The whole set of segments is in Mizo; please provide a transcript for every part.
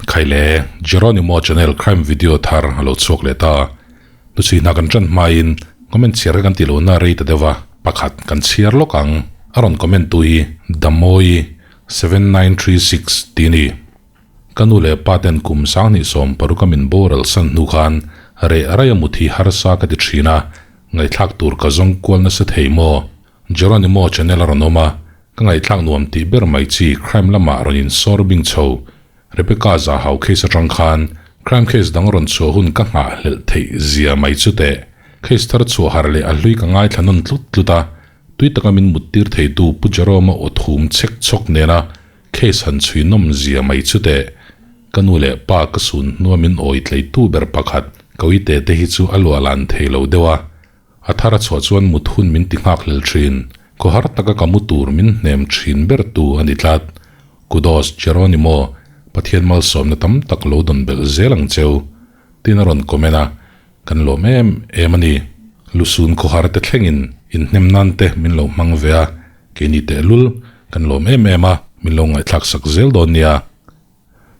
Khaile, Jeronimo channel crime video thar a lo chhuak leh ta. Hnuchhui hna kan tan hmain comment chhiar kha kan tih lohna rei ta deuh a, pakhat kan chhiar lawk ang. A rawn comment tu hi Damoyi 7936 tih a ni. Ka nu leh pa ten kum sanghnih sawm paruk a min boral san hnu khan reh raia mut hi harsa ka ti thin a, ngaihthlak tur ka zawng kual nasa thei maw? Jeronimo channel a rawn awm a, ka ngaihthlak nuam tih ber mai chi crime lamah rawn insawr bing chho. Rebecca Zahau case atang khan crime case dang rawn chhuah hun ka nghah hlelh theih zia mai chu teh. Case thar chhuah harh leh a hlui ka ngaithla nawn tlut tlut a, tui taka min muttir theitu Pu Jerome-a aw thum chek chhawk nena case han chhui nawm zia mai chu teh. Ka nu leh pa ka sun hnua min awi tleitu ber pakhat ka uite te hi chu a luah lan thei lo deuh a. A thar a chhuah chuan mut hun min ti nghak hlel thin. Khawhar taka ka mu tur min hnem thin ber tu a ni tlat. Kudos Jeronimo, Pathian malsawmna tam tak lo dawn belh zel ang cheu. Tin a rawn comment a, kan lawm em em a ni. Lusun khawhar te thlengin inhnem nan te min lo hmang ve a, keini tehlul kan lawm em em a, min lo ngaihthlak sak zel dawn nia.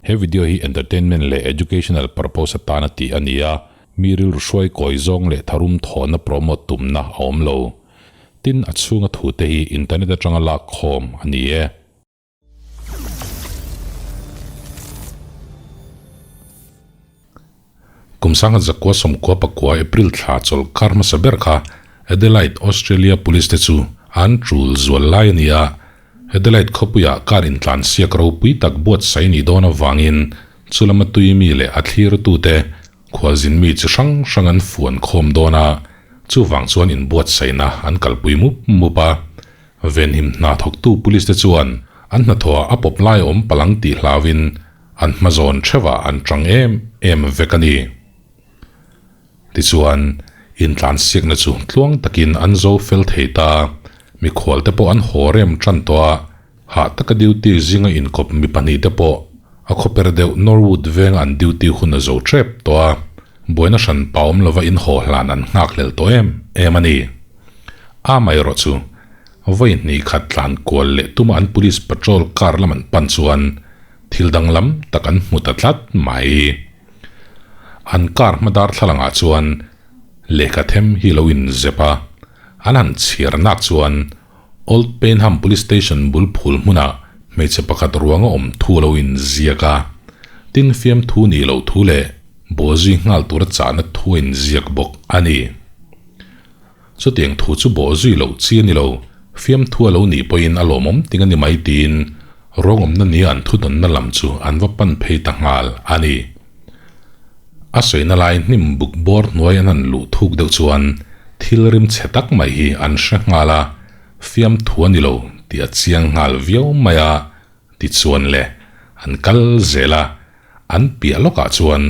He video hi entertainment leh educational purpose atana tih a ni a, mi rilru hruai kawi zawng leh tharum thawhna promote tumna a awm lo. Tin, a chhunga thute hi internet atanga lak khawm a ni e. Kum sangha zakua sawmkua pakua April thla chawlh kar hmasa ber kha Adelaide, Australia Police te chu an tul zual lai a ni a. Adelaide khawpuiah car intlansiak ropui tak buatsaih nih dawn avangin chulama tui mi leh a thlirtute khualzin mi chi hrang hrang an fuan khawm dawn a, chuvang chuan inbuatsaihna an kalpui mup mup a. Venhim hna thawktu Police te chuan an hnathawhah a pawp lai awm palang tih hlauin An hma zawn theuhah an tang em em vek a ni. Tichuan, intlansiakna chu tluang takin an zo fel thei ta. Mikhual te pawh an haw rem tan tawh a, hah taka duty zinga inkawp mi pahnih te pawh a khawper deuh Norwood venga an duty hun a zo tep tawh a, buaina hran pa awm lova inhaw hlan an nghakhlel tawh em em a ni. Amaherawh chu, vawi hnih khat tlan kual leh tuma an police patrol car lam an pan chuan Thil danglam tak an hmu ta tlat mai. An car hma darthlalangah chuan lehkha them hi lo inzep a, an han chhiar nak chuan Old Payneham Police Station bul phul hmunah hmeichhe pakhat ruang a awm thu a lo inziak a, tin fiamthu nih loh thu leh bawhzui nghal tura chahna thu a inziak bawk a ni. Chutiang thu chu bawhzui loh chi a ni lo, fiamthu a lo nih pawhin a lawmawm ting a ni mai tiin ruangawmna nia an thudawnna lam chu an va pan phei ta nghal a ni. A sawina lai hnim buk bawr hnuai an han luh thuk deuh chuan thil rim chhe tak mai hi an hre nghal a, fiamthu a ni lo tih a chiang nghal viau mai a, tichuan le an kal zel a, an piah lawkah chuan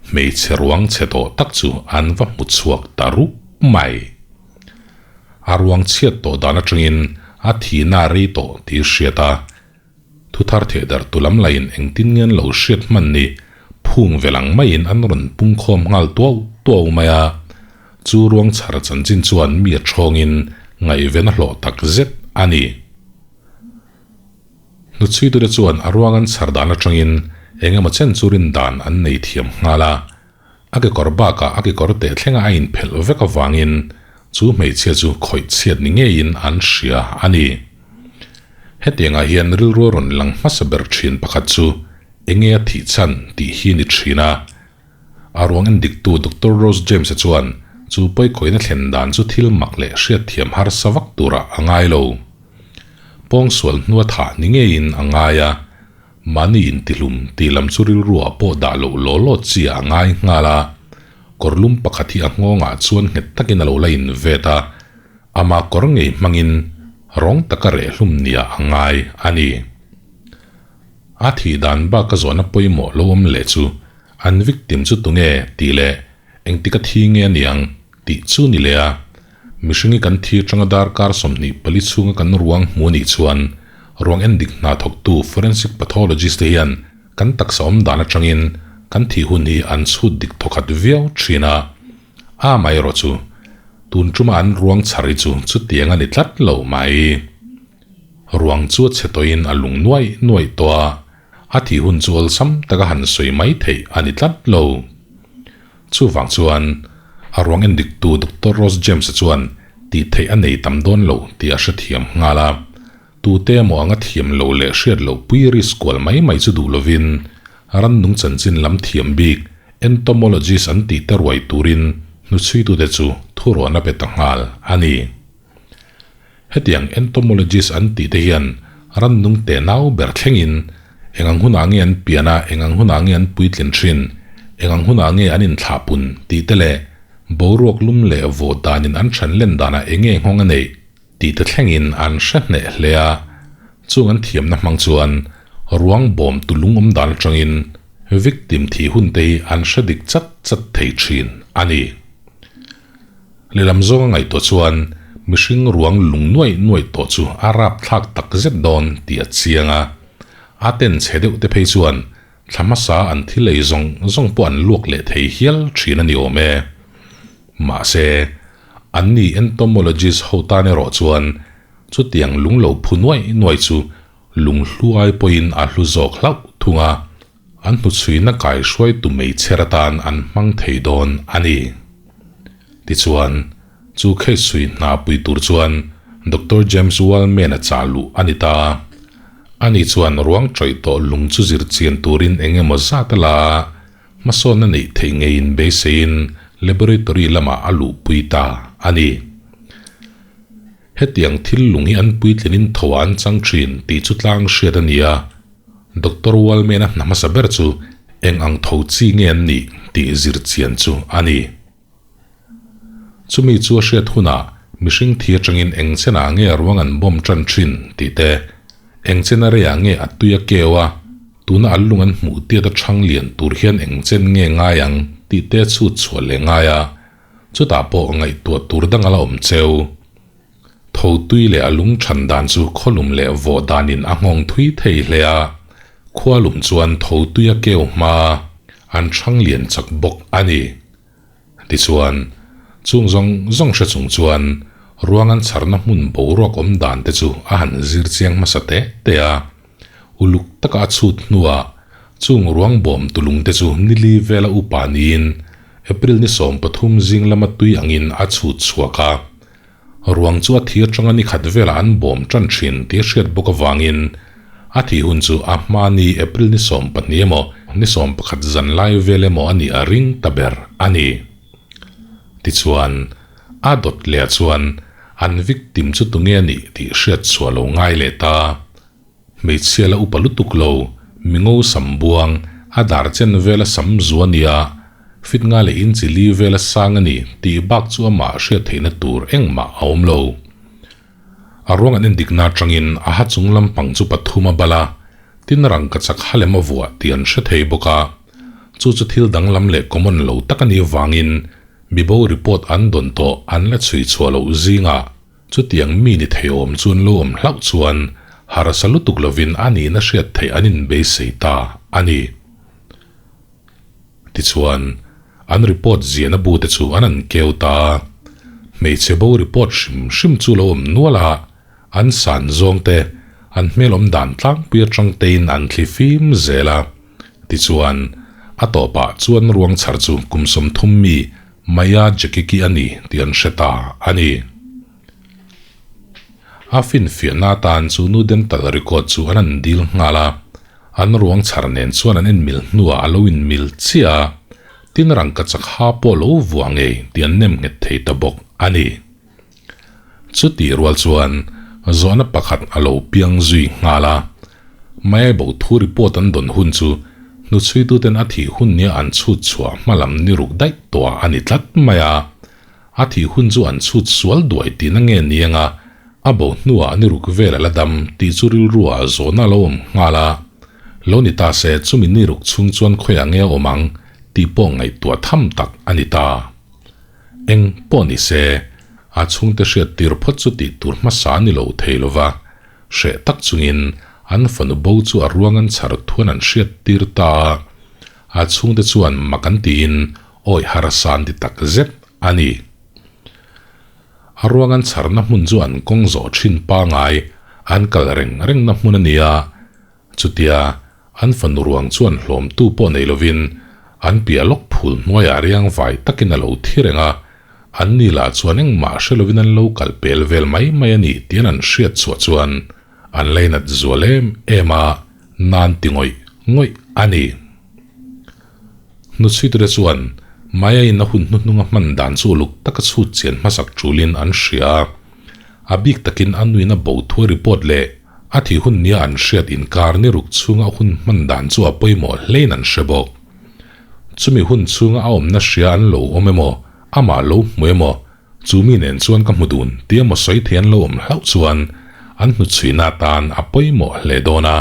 Hmeichhe ruang chhe tawh tak chu an va hmu chhuak ta rup mai. A ruang chhiat tawh dan atangin a thihna a rei tawh tih hriat a, thuthar thehdarh tu lam laiin engtin nge an lo hriat hman ni phung vel ang maiin an rawn pungkhawm nghal tuau tuau mai a. Chu ruang chhar chanchin chuan mi a thawngin ngaihven a hlawh tak zet a ni. Hnuchhuitute chuan a ruang an chhar dan atangin eng emaw chen chu rin dan an nei thiam nghal a. A kekawr bakah a kekawr teh thlenga a inphelh vek avangin chu hmeichhia chu khawih chhiat ni ngeiin an hria a ni. Hetiangah hian rilru a rawn lang hmasa ber thin pakhat chu enge a thih chhan tih hi ni thin a. A ruang en diktu Doctor Rose James-a chuan chu pawikhawihna thlen dan chu thil mak leh hriatthiam harsa vak turah a ngai lo. Pawngsual hnua thah ni ngeiin a ngai a, mahni intihlum tih lam chu rilruah pawh dah loh law law chi a ngai nghal a. Kawrlum pakhat hi a nghawngah chuan nghet takin a lo la invet a, ama kawr ngei hmangin rawng taka rehhlum nia a ngai a ni. A thih dan bak a zawhna pawimawh lo awm leh chu an victim chu tunge tih leh engtik a thi nge a niang tih chu ni leh a. Mihringi kan thi atanga darkar 24 chhunga kan ruang hmu anih chuan ruang endik hna thawktu forensic pathologist te hian kan taksa awm dan atangin kan thih hun hi an chhut dik thawkhat viau thin a. A amaherawh chu tun tuma an ruang chhar hi chu chutiang a ni tlat lo mai. Ruang chu a chhe tawhin a lung nuaih nuaih tawh a. A thih hun chu awlsam taka han sawi mai theih a ni tlat lo. Chuvang chuan a ruang endiktu Doctor Ross James-a chuan tih theih a nei tam dawn lo tih a hrethiam nghal a. Tute emaw anga thiam lo leh hriat loh pui risk kual mai mai chu duh lovin rannung chanchin lam thiam bik entomologist an tih te ruai turin hnuchhuitute chu thurawn a pe ta nghal a ni. Hetiang entomologist an tih te hian rannung te nau ber thlengin eng ang hunah nge an pian a, eng ang hunah nge an puitlin thin, eng ang hunah nge an inthlahpun tih te leh boruak lum leh vawh danin an than len danah eng nge nghawng a neih tih te thlengin an hre hneh hle a, chung an thiamna hmang chuan ruang bawm tu lung awm dan atangin victim thih hun te hi an hre dik chat chat thei thin a ni. Lehlam zawnga ngaihtuah chuan mihring ruang lung nuaih nuaih tawh chu a rapthlak tak zet dawn tih a chiang a, a ten chhe deuh te phei chuan thla hmasa an thil ei zawng zawng pawh an luak leh thei hial thin a ni awm e. Mahse, anni entomologist ho tan erawh chuan chutiang lung lo phu nuaih nuaih chu lung hluai pawhin a hlu zawk hlauh thung a. An hnuchhuina kaihruaitu meichher atan an hmang thei dawn a ni. Tichuan, chu case chhui hna pui tur chuan Doctor James Wallman-a chah luh a ni ta. Ani chuan ruang ṭawih tawh lung chu zir chian turin eng emaw zat a la a, hmasawnna neih theih ngeiin beiseiin laboratory lamah a luhpui ta a ni. Hetiang thil lung hi an puitlinin tho ah an chang thin tih chu tlang hriat a ni a, Doctor Wallman-a hna hmasa ber chu eng ang tho chi nge an nih tih zir chian chu a ni. Chumi chu a hriat hunah mihring thi atangin eng chenah nge ruang an bawm tan thin tih te, eng chena reiah nge a tui a keu a, tuna an lung an hmuh tiat a chhang lian tur hian eng chen nge ngai ang tih te chhut chhuah leh ngai a, Chutah pawh ngaihtuah tur dang a la awm cheu. Tho tui leh a lung than dan chu khawlum leh vawh danin a nghawng thui thei hle a, khualum chuan tho tui a keu hma an hrang lian chak bawk a ni. Tichuan, chung zawng zawng hre chung chuan ruang an chharna hmun boruak awm dan te chu a han zir chiang hmasa te te a. Uluk taka a chhut hnuah chung ruang bawm tulung te chu nili vela upa niin April ni 13 zing lama tui angin a chhut chhuak a. Ruang chu a thi atanga ni khat velah an bawm tan thin tih a hriat bawk avangin a thih hun chu a hma ni April ni 12 emaw ni 11 zan lai vel emaw a nih a ring ta ber a ni. Tichuan, a dawt leh ah chuan an victim chu tunge a nih tih hriat chhuah lo ngai leh ta. Hmeichhia la upa lutuk lo, mingo sam buang, a dar chen vela sam zu a nia, fit nga leh inchi li vela sang a ni tih bak chu amah hriat theihna tur engmah a awm lo. A ruang an endikna atangin a ha chung lampang chu pathum a bal a, tin rangka chak halem a vuah tih an hre thei bawk a. Chu chu thil danglam leh common lo tak a nih vangin mibo report an dawn tawh an la chhui chhuah loh zingah Chutiang mi ni thei awm chu an lo awm hlauh chuan harsa lutuk lovin a nihna hriat theih an inbeisei ta a ni. Tichuan, an report ziahna bute chu an an keu ta a, hmeichhe bo report hrim hrim chu lo awm nual a, an san zawng te, an hmel awm dan tlangpui atang tein an thli fim zel a. Tichuan, a tawpah chuan ruang chhar chu kum 30 mi Maya Jekiki a ni tih an hre ta a ni. A finfiahna atan chu nu dental record chu an an dil nghal a, an ruang chhar nen chuan an enmil hnuah a lo inmil chiah a, tin rangkachak ha pawh lo vuah ngei tih an nem nghet thei ta bawk a ni. Chutih rual chuan zawhna pakhat a lo piang zui nghal a, Maya bo thu report an dawn hun chu hnuchhuituten a thih hun nia an chhut chhuah hma lam ni ruk daih tawh a ni tlat mai a. A thih hun chu an chhut sual duai tihna nge ni anga a bo hnuah ni ruk vel a la dam tih chu rilruah zawhna a lo awm nghal a. Lo ni ta se chumi ni ruk chhung chuan khawiah nge a awm ang tih pawh ngaihtuah tham tak a ni ta. Eng pawh ni se, a chhungte hriat tir phawt chu tih tur hmasa a ni lo thei lo va, hreh tak chungin an fanu bo chu a ruang an chhar thuan an hriat tir ta a, a chhungte chuan mak an tiin awi harsa an ti tak zet a ni. A ruang an chharna hmun chu an kawng zawh thin pangai an kal reng rengna hmun a ni a, chutia. An fanu ruang chuan hlawmtu pawh nei lovin an piah lawk phul hnuaiah riang vai takin a lo thi reng a, an ni lah chuan engmah hre lovin an lo kal pel vel mai mai a ni tian an hriat chhuah chuan an lainat zual em em a, nan ti ngawih ngawih a ni. Hnuchhuitute chuan Maya-in a hun hnuhnunga hman dan chu uluk taka chhut chian hmasak tulin an hria a. A bik takin a nuin a bo thuai report leh a thih hun nia an hriat inkar ni ruk chhunga a hun hman dan chu a pawimawh hlein an hre bawk. Chumi hun chhunga a awmna hria an lo awm emaw, amah lo hmu emaw, chu mi nen chuan ka hmu dun tih emaw sawi thei an lo awm hlauh chuan an hnuchhuihna atan a pawimawh hle dawn a.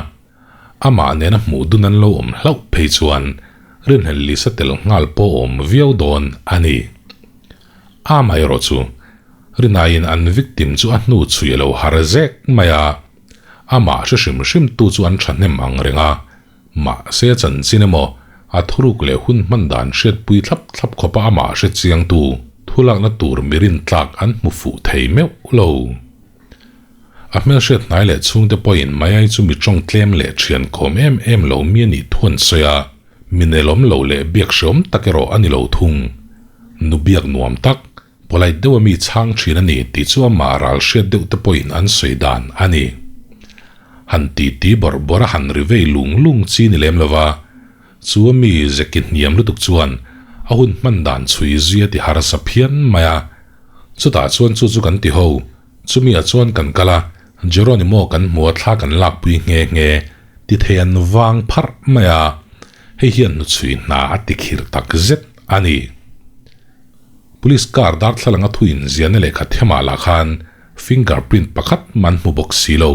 Amah nena hmuh dun an lo awm hlauh phei chuan rinhlel Lisa tel nghal pawh awm viau dawn a ni. Amaherawh chu, rinaiin an victim chu a hnu chhui a lo har zek mai a, amah hre hrim hrim tu chu an thahnem ang reng a, mahse a chanchin emaw a thuruk leh hun hman dan hriatpui thlap thlap khawpa amah hre chiangtu thulakna tur mi rintlak an hmu fuh thei meuh lo. A hmelhriat hnai leh chhungte pawhin Mayai chu mi tawng tlem leh thian kawm em em lo mi a nih thu an sawi a, mi nelawm lo leh biak hreawm tak erawh a ni lo thung. Nu biak nuam tak, polite deuha mi chhang thin a ni tih chu amah ral hriat deuh te pawhin an sawi dan a ni. Han ti ti bawrh bawrh a han ri vei lung lung chi ni lem lova, chu a mi zeki hniam lutuk chuan a hun hman dan chhui zui a ti harsa phian mai a, chutah chuan chu chu kan ti ho. Chumi ah chuan kan kal a, Jeronimo kan hmu a thla kan lakpui nghe nghe, ti thei an vang pharh mai a, hei hian hnuchhui hna a ti khir tak zet a ni. Police car darthlalang a thu inziahna lehkha themah lah khan fingerprint pakhat man hmu bawk si lo.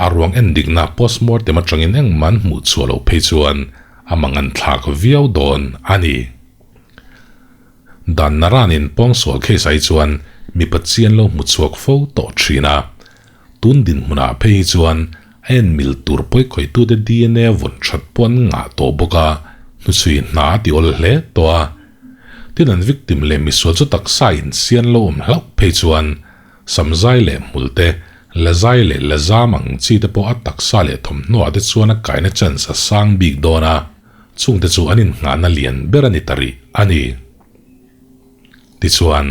A ruang en dikna postmortem atangin engmah an hmuh chhuah loh phei chuan a mangan thlak viau dawn a ni. Dan naranin pawngsual case ai chuan mipa chi an lo hmu chhuak fo tawh thin a. Tun dinhmunah phei hi chuan a en mil tur pawikhawitute DNA vawn that pawh an ngah tawh bawk a, hnuchhui hna a ti awl hle tawh a. Tin an victim leh misual chu taksa insian lo awm hlauh phei chuan Samzai leh hmulte, lazai leh lazam ang chi te pawh a taksa leh thawmhnaw ah te chuan a kaina chance a sang bik dawn a, chungte chu an innghahna lian ber a ni ta rih a ni. Tichuan,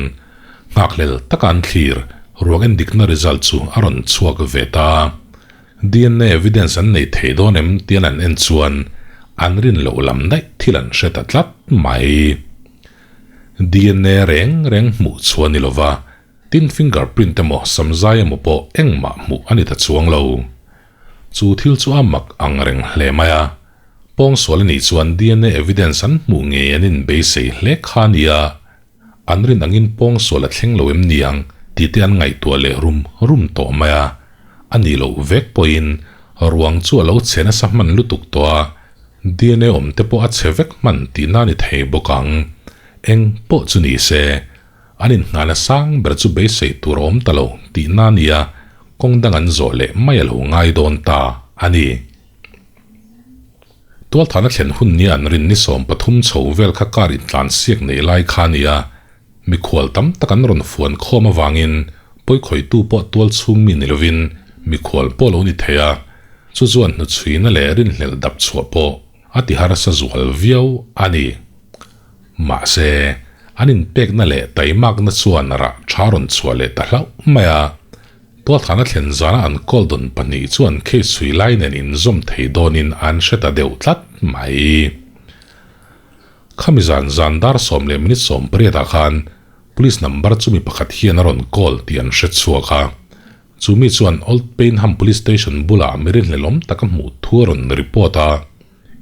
nghakhlel taka an thlir ruang endikna result chu a rawn chhuak ve ta. DNA evidence an nei thei dawn em tian an en chuan an rin loh lam daih thil an hre ta tlat mai. DNA reng reng hmuh chhuah a ni lova, Tin finger print emaw samzai emaw pawh engmah hmuh a ni ta chuang lo. Chu thil chu a mak ang reng hle mai a. Pawngsual a nih chuan DNA evidence an hmuh ngei an inbeisei hle kha a nia. An rin angin pawngsual a thleng lo em niang tih te an ngaihtuah leh rum rum tawh mai a. A nih loh vek pawhin ruang chu a lo chhe nasa hman lutuk tawh a, DNA awm te pawh a chhe vek hman tihna a ni thei bawk ang. Eng pawh chu ni se. An inhnghahna sang ber chu beisei tur a awm ta lo tih na nia kawng dang an zawh leh mai a lo ngai dawn ta a ni. Tualthahna thlen hun nia an rin ni 13 chho vel kha car intlan siak nei lai kha a ni a, mikhual tam tak an rawn fuan khawm avangin pawikhawihtu pawh tual chhung mi ni lovin mikhual pawh lo ni thei a, chu chuan hnuchhuina leh rinhlelh dap chhuah pawh a ti harsa zual viau a ni. Mahse, an inpekna leh taimakna chuan rah tha rawn chhuah leh ta hlauh mai a. Tualthana thlen zana an call dawn pahnih chuan case chhui lai nen inzawm thei dawnin an hre ta deuh tlat mai. Khami zan zan dar sawm leh minute 18 ah khan police number chu mi pakhat hian a rawn call tih an hre chhuak a. Chu mi chuan Old Payneham Police Station bulah mi rinhlelawm taka hmuh thu a rawn report a.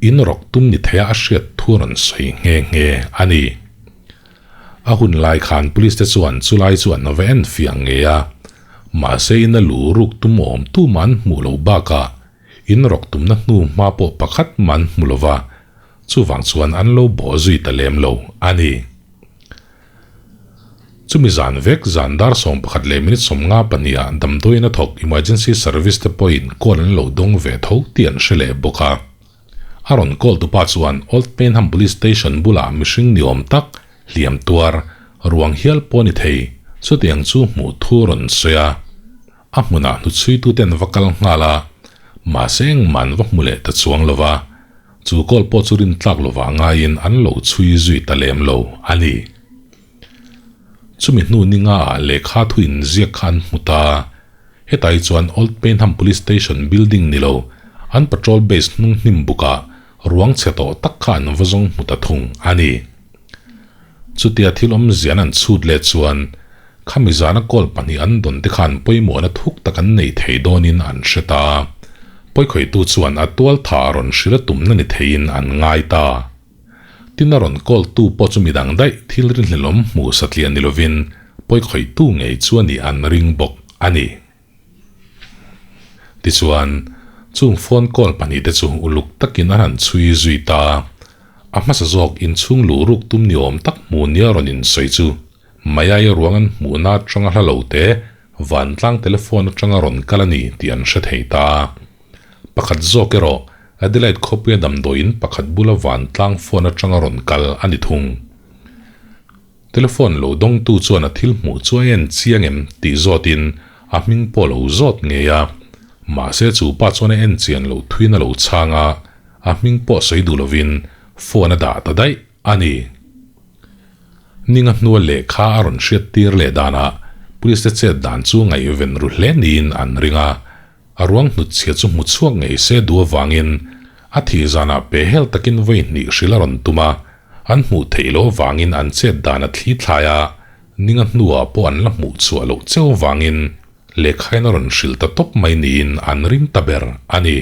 In rawk tum ni theia a hriat thu rawn sawi nghe nghe a ni. A hun lai khan police te chuan chulai chu an va en fiah ngei a, mahse in a lu ruk tum awm tumah an hmuh loh bakah in rawk tumna hnu hma pawh pakhat mah an hmu lova, chuvang chuan an lo bawh zui ta lem lo a ni. Chumi zan vek zan dar 11 leh minute 50 pahnih ah damdawiin a thawk emergency service te pawhin call an lo dawng ve tho tih an hre leh bawk a. A rawn call tupa chuan Old Payneham Police Station bulah mihring ni awm tak hliam tuar ruang hial pawh a ni thei chutiang chu hmuh thu a rawn sawi a. A hmunah hnuchhuituten va kal nghal a. Mahse engmah an va hmu leh ta chuang lo va, chu call pawh chu rintlak lovah ngaiin an lo chhui zui ta lem lo a ni. Chumi hnu ni ngaah lehkha thu inziak kha an hmu ta. Hetah hi chuan Old Payneham Police Station building ni lo, an patrol base hnung hnim bukah ruang chhe tawh tak kha an va zawng hmu ta thung a ni. Chutia thil awmzia an han chhut leh chuan khami zana call pahnih an dawn te khan pawimawhna thuk tak an nei thei dawnin an hre ta. Pawikhawitu chuan a tual tha a rawn hrilh a tumna ni theiin an ngai ta. Tin a rawn call tu pawh chu midang daih thil rinhlelawm hmuh satliah ni lovin pawikhawitu ngei chu a nih an ring bawk a ni. Tichuan, chung phone call pahnihte chu uluk takin an han chhui zui ta. A hmasa zawk inchhung luh ruk tum ni awm tak hmu nia rawn insawi chu Mayai ruang an hmuhna atanga hla lo te vantlang telephone atanga rawn kal a ni tih an hre thei ta. Pakhat zawk erawh Adelaide khawpuia damdawiin pakhat bula vantlang phone atanga rawn kal a ni thung. Telephone lo dawngtu chuan a thil hmuh chu a en chiang em tih zawtin a hming pawh lo zawt ngei a. Mahse chu pa chuan a en chian loh thuin a lo chhang a, a hming pawh sawi duh lovin phone a dah ta daih a ni. Ninga hnua lehkha a rawn hriat tir leh danah police te chet dan chu ngaihven ru hle niin an ring a. A ruang hnutchhia chu hmu chhuak ngei se duh avangin a thih zanah pe hel takin vawi hnih hrilh a rawn tum a, an hmuh theih loh avangin an chet dan a thli thlai a, ninga hnuah pawh an la hmuh chhuah loh cheu avangin lehkhain a rawn hrilh ta tawp mai niin an ring ta ber a ni.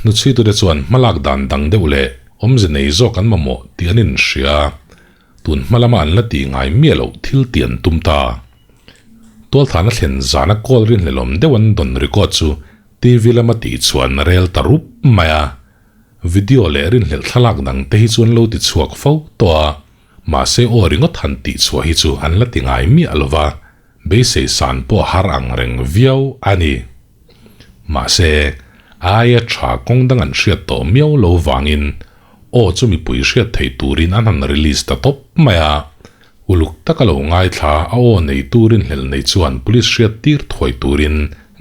Hnuchhuitute chuan hmalak dan dang deuh leh awmze nei zawk an mamawh tih an inhria a, Tun hma lama an la tih ngai miah loh thil tih an tum ta. Tualthana thlen zana call rinhlelawm deuh an dawn record chu TV lama tih chuan rel ta rup mai a. Video leh rinhlelh thlalak dang te hi chu an lo ti chhuak fo tawh a, mahse aw ringawt han tih chhuah hi chu an la ti ngai miah lo va, beisei san pawh a har ang reng viau a ni. Mahse, aia tha kawng dang an hriat tawh miau lo vangin Aw chu mipui hriat theih turin an han release ta tawp mai a, uluk taka lo ngaithla a aw nei turin hlelh nei chuan police hriat tir thuai turin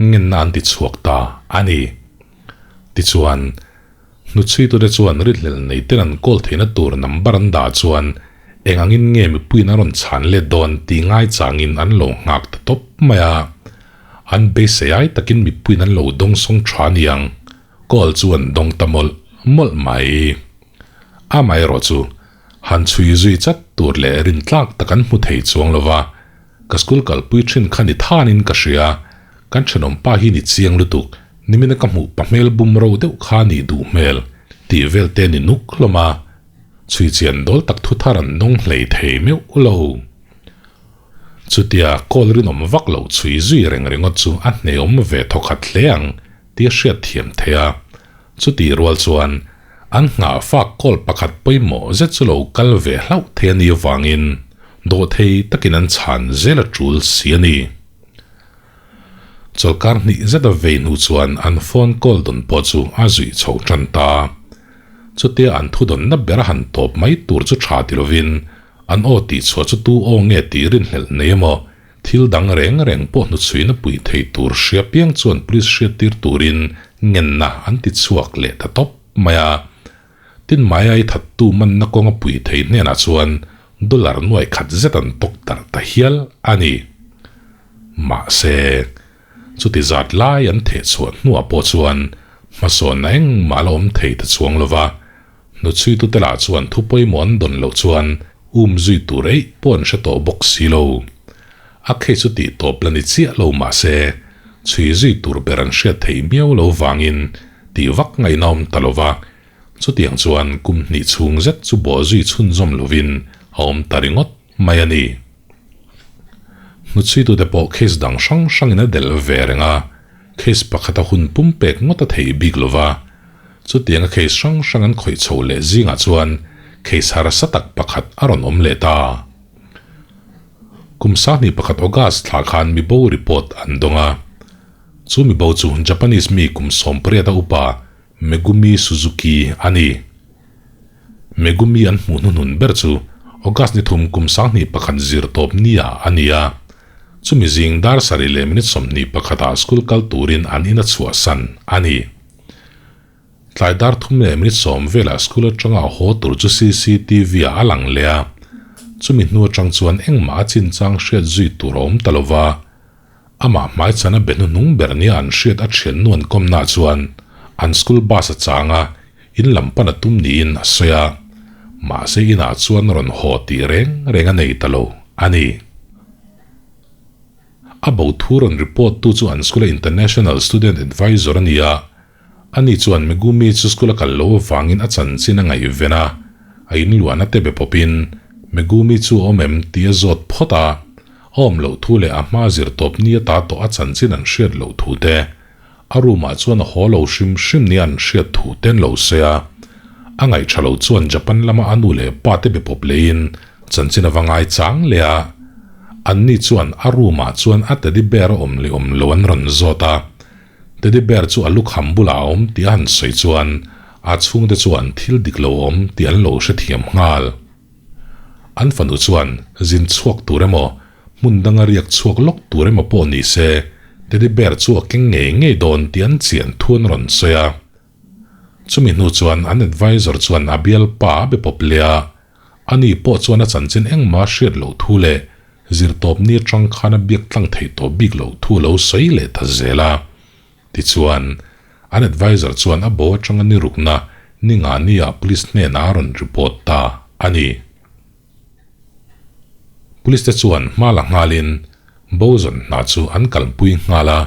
ngenna an ti chhuak ta a ni. Tichuan, hnuchhuitute chuan rinhlelh nei ten an call theihna tur number an dah chuan eng angin nge mipuiin an rawn chhan let dawn tih ngaichangin an lo nghak ta tawp mai a, an beisei ai takin mipuiin an lo dawngsawng tha niang. Call chu an dawng ta mawlh mawlh mai. Amaherawh chu, han chhui zui chat tur leh rin tlak tak an hmu thei chuang lo va, ka school kalpui thin kha ni thanin ka hria, kan thenawm pa hi ni chiang lutuk, nimina ka hmuh pa hmel bum ro deuh kha nih duh hmel, tih vel te ni nuk hlawm a, chhui chian dawl tak thu thar an dawng hlei thei meuh lo. Chutia call rinawm vak loh chhui zui reng ringawt chu a hneawm ve thawkhat hle ang tih a hriat thiam thei a. Chutih rual chuan an nghah fak call pakhat pawimawh zet chu lo kal ve hlauh thei a nih avangin dawhthei takin an chhan zel a tul si a ni. Chawlhkar hnih zet a vei hnu chuan an phone call dawn pawh chu a zuih chho tan ta. Chutia an thu dawnna ber a han tawp mai tur chu tha ti lovin an aw tih chhuah chu tu aw nge tih rinhlelh nei emaw Thil dang reng reng pawh hnuchhuina pui thei tur hria piang chuan police hriattir turin ngenna an ti chhuak leh ta tawp mai a. Tin Mayai thattu manna kawnga pui thei hnenah chuan dollar nuai khat zet an tawk darh ta hial a ni. Mahse, chuti zat lai an theh chhuah hnuah pawh chuan hmasawnna engmah la awm thei ta chuang lo va, hnuchhuitute lah chuan thu pawimawh an dawn loh chuan Um zui tur eih pawh an hre tawh bawk si lo. A case chu tih tawp la ni chiah lo mah se, chhui zui tur ber an hriat theih miau lo vangin tih vak ngaihna awm ta lo va, chutiang chuan kum hnih chhung zet chu bawh zui chhunzawm lovin a awm ta ringawt mai a ni. Hnuchhuitute pawh case dang hrang hrangin a delh ve reng a, case pakhata hun pumpek ngawt a theih bik lo va, Chutianga case hrang hrang an khawih chhoh leh zingah chuan case harsa tak pakhat a rawn awm leh ta. Kum sahnih pakhat August thla khan mibo report an dawng a. Chu mibo chu Japanese mi kum 18 a upa Megumi Suzuki a ni. Megumi an hmuh hnuhnun ber chu August ni thum kum 21 zir tawp nia a ni a. Chumi zing dar sarih leh minute 21 ah school kal turin an in a chhuahsan a ni. Tlai dar thum leh minute sawm velah school atanga a haw tur chu cctv ah a lang leh a, chumi hnu atang chuan engmah a chinchang hriat zui tur a awm ta lova, amah hmaichhana be hnuhnung ber nia an hriat a thiannu an kawmna chuan an school bus a chang a, in lam pan a tum niin a sawi a, mahse inah chuan rawn haw tih reng reng a nei ta lo a ni. A bo thu rawn report tu chu an school a international student advisor a ni a, Ani chuan Megumi chu school a kal lo avangin a chanchin a ngaihven a, a inluahna te be pawpin Megumi chu a awm em tih a zawt phawt a, a awm loh thu leh a hma zir tawp ni ata tawh a chanchin an hriat loh thu te, a room ah chuan a haw lo hrim hrim nia an hriat thu te an lo sawi a. A ngaihṭha lo chuan Japan lama a nu leh pa te be pawp leiin chanchin a va ngai chang leh a, anni chuan a room ah chuan a teddy bear a awm leh awm lo an rawn zawt a, Teddy bear chu a lukham bulah a awm tih a han sawi chuan a chhungte chuan thil dik lo awm tih an lo hrethiam nghal. An fanu chuan zin chhuak tur emaw, hmun danga riak chhuak lawk tur emaw pawh ni se, Teddy bear chu a keng ngei ngei dawn tih an chian thu an rawn sawi a. Chumi hnu chuan an advisor chuan a bialpa a be pawp leh a, ani pawh chuan a chanchin engmah hriat loh thu leh Zirtawp ni atang khan a biak tlang theih tawh bik loh thu a lo sawi leh ta zel a. Tichuan, an advisor chuan a bo atanga ni rukna ni nga nia police hnenah a rawn report ta a ni. Police te chuan hma la nghalin bo zawn hna chu an kalpui nghal a,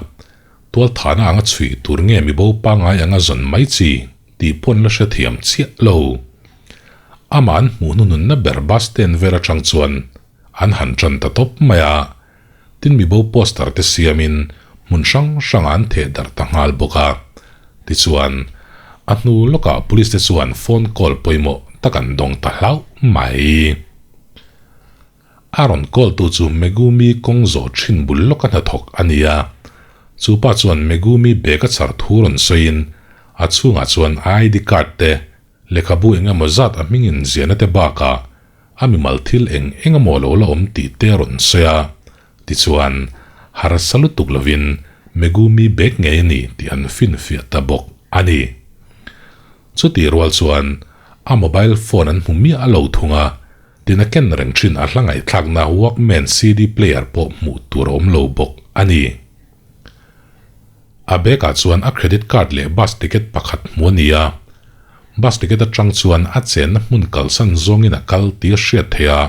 tualthahna anga chhui tur nge mi bo pangngai anga zawn mai chi tih pawh an la hrethiam chiah lo. Amah an hmuh hnununna ber bus stand vel atang chuan An han tan ta tawp mai a, tin mibo poster te siamin hmun hrang hrangah an theh darh ta nghal bawk a. Tichuan, a hnu lawkah police te chuan phone call pawimawh tak an dawng ta hlauh mai. A rawn call tu chu Megumi kawng zawh thin bul lawka hnathawk a ni a, chu pa chuan Megumi bag a chhar thu rawn sawiin a chhungah chuan ID card te, lehkhabu eng emaw zat a hming inziahna te bakah A mimal thil eng eng emaw lo la awm tih te a rawn sawi a, tichuan harsa lutuk lovin Megumi bag ngei a ni tih an finfiah ta bawk a ni. Chutih rual chuan a mobile phone an hmu miah lo thung a, tin a ken reng thin a hla ngaihthlakna Walkman CD player pawh hmuh tur a awm lo bawk a ni. A bag ah chuan a credit card leh bus ticket pakhat hmu a ni a, bus ticket atang chuan a chenna hmun kalsan zawngin a kal tih a hriat theih a,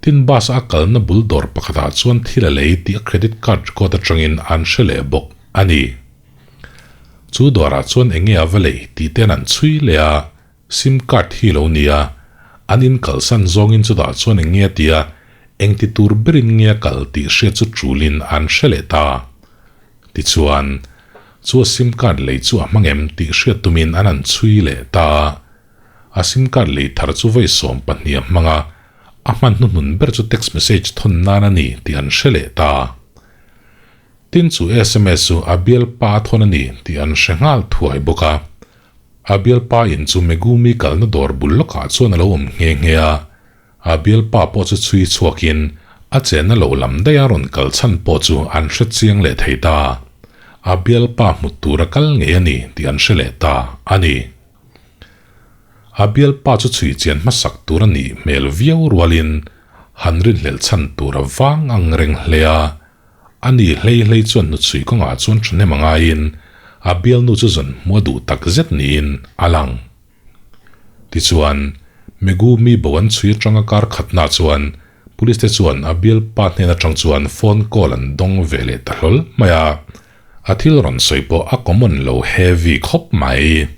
tin bus a kalna bul dawr pakhat ah chuan thil a lei tih a credit card record atangin an hre leh bawk a ni. Chu dawrah chuan enge a va lei tih ten an chhui leh a, Sim card hi lo nia, an in kalsan zawngin chutah chuan eng nge a tia, engti tur berin nge a kal tih hriat chu tulin an hre leh ta. Tichuan, chu a sim card lei chu a hmang em tih hriat tumin an han chhui leh ta a. A sim card lei thar chu vawi 12 a hmang a, a hman hnuhnun ber chu text message thawn nan a ni tih an hre leh ta. Tin chu sms chu a bialpa a thawn a ni tih an hre nghal thuai bawk a. A bialpa in chu Megumi kalna dawr bul lawkah chuan a lo awm nghe nghe a, a bialpa pawh chu chhui chhuakin a chenna lo lam daih a rawn kal chhan pawh chu an hre chiang leh thei ta. A bialpa hmu tura kal ngei a ni tih an hre leh ta a ni. A bialpa chu chhui chian hmasak tur a nih hmel viau rualin han rinhlelh chhan tur a vang ang reng hle a, A ni hlei hlei chuan hnuchhui kawngah chuan thahnem a ngaiin a bialnu chu zawn hmuh a duh tak zet niin a lang. Tichuan, Megumi bo an chhui atanga kar khatna chuan Police te chuan a bialpa hnen atang chuan phone call an dawng ve leh ta hlawl mai a, a thil rawn sawi pawh a common lo heavy khawp mai.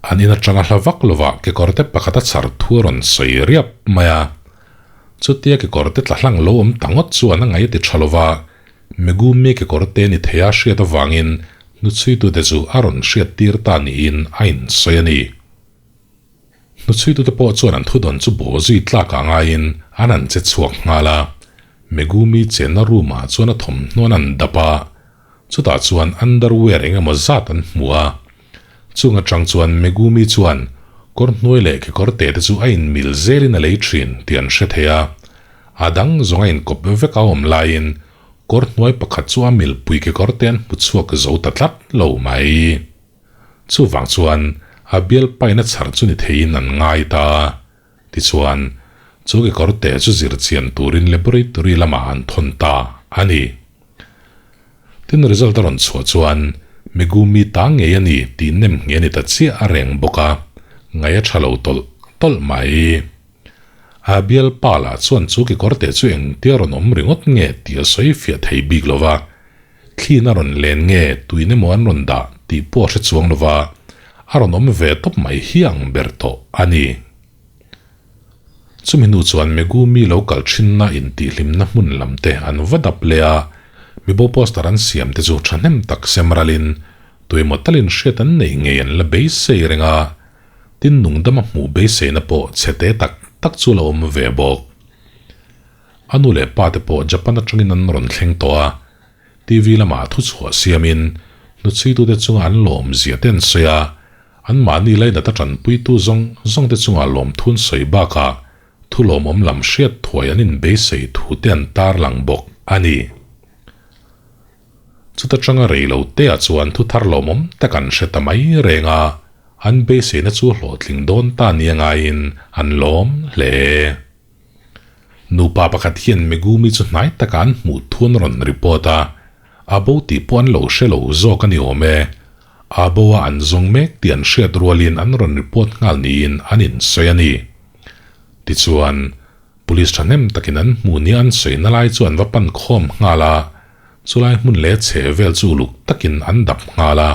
An in atanga hla vak lovah kekawrte pakhat a chhar thu a rawn sawi riap mai a. Chutia kekawrte tla hlang lo awm ta ngawt chuan a ngaih a ti tha lova, Megumi kekawrte ni theia hriat avangin hnuchhuitute chu a rawn hriat tir ta niin a insawi a ni. Hnuchhuitute pawh chuan an thudawn chu baw zui tlakah ngaiin an han che chhuak nghal a. Megumi chenna room ah chuan a thawmhnaw an han dap a. Chutah chuan underwear eng emaw zat an hmu a. Chung atang chuan Megumi chuan kawr hnuai leh kekawr te te chu a inmil zelin a lei thin tih an hre thei a. A dang zawng a inkawp vek a awm laiin kawr hnuai pakhat chu a milpui kekawr te an hmu chhuak zo ta tlat lo mai. Chuvang chuan a bialpaina chhar chu ni theiin an ngai ta. Tichuan, chu kekawr te chu zir chian turin laboratory lamah an thawn ta a ni. Tin result a rawn chhuah chuan Megumi ta ngei a ni tih nem nge a ni ta chiah a reng bawk a, ngaih a tha lo tawlh tawlh mai. A bialpa lah chuan chu kekawr te chu engtia rawn awm ringawt nge tih a sawi fiah thei bik lo va, Thliin a rawn len nge tuin emaw an rawn dah tih pawh a hre chuang lo va, a rawn awm ve tawp mai hi ang ber tawh a ni. Chumi hnu chuan Megumi lo kal thinna intihhlimna hmun lam te an va dap leh a, mibo poster an siam te chu thahnem tak sem ralin tuemaw talin hriat an neih ngei an la beisei reng a, tin nungdama hmuh beiseina pawh chhe te tak tak chu la awm ve bawk. A nu leh pa te pawh Japan atangin an rawn thleng tawh a, TV lamah thu chhuah siamin hnuchhuitute chunga an lawm zia te an sawi a, anmahni lainat a tanpuitu zawng zawng te chunga lawmthun sawi bakah thu lawmawm lam hriat thuai an inbeisei thu te an tarlang bawk a ni. Chuta tanga rei lo te ah chuan thu thar lawmawm tak an hre ta mai reng a, an beiseina chu hlawhtling dawn ta nia ngaiin an lawm hle. Nupa pakhat hian Megumi chu hnai taka an hmuh thu an rawn report a, a bo tih pawh an lo hre lo zawk a ni awm e. A bo a an zawng mek tih an hriat rualin an rawn report nghal niin an insawi a ni. Tichuan, Police thahnem takin an hmuh nia an sawina lai chu an va pan khawm nghal a, chulai hmun leh chheh vel chu uluk takin an dap nghal a.